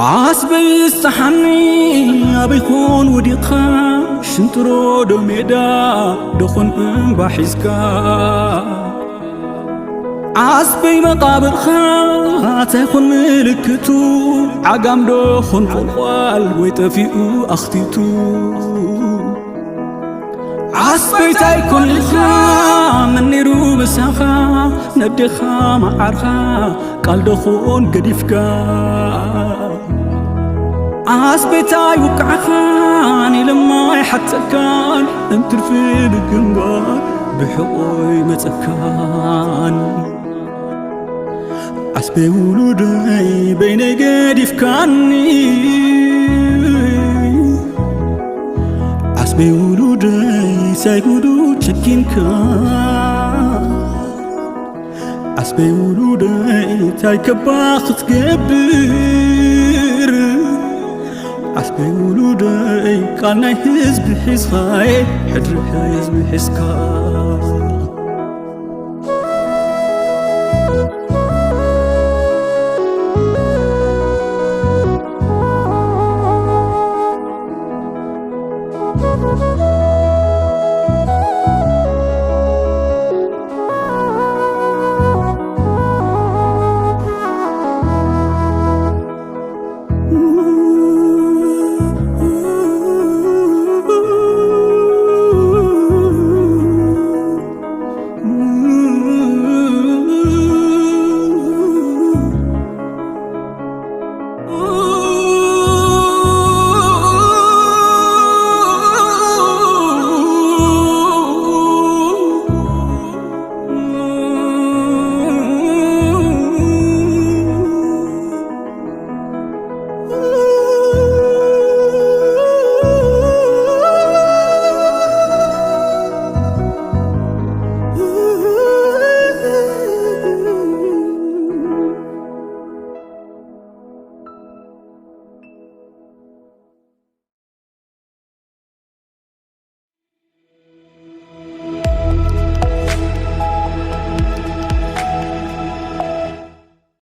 ዓስበይ ይስጥሓኒ ኣበይ ኾን ወዲቕኻ ሽንጥሮ ዶ ሜዳ ዶ ኾን እምባ ሒዝካ ዓስበይ መቓብርኻ እንታይ ኾን ምልክቱ ዓጋም ዶ ኾን ቁልቋል ወይ ጠፊኡ ኣኽቲቱ ዓስበይ እንታይ ኮን ኢልካ መን ነይሩ ምሳኻ ነዴኻ መዓርኻ ቃል ዶ ኾን ገዲፍካ ዓስበይ እንታይ ውቃዕኻን ኢለማ ኣይሓተካን እምትርፊ ብግንባር ብሕቖይ መጸካን ዓስበይ ውሉደይ በይነይ ገዲፍካኒ ዓስበይ ውሉደይ ሳይጉዱ ጨኪንካ ዓስበይ ውሉደይ እንታይ ከባ ክትገብር ዓስበይ ውሉደይ ቃል ናይ ህዝቢ ሒዝኻየ ሕድሪ ህዝቢ ሒዝካ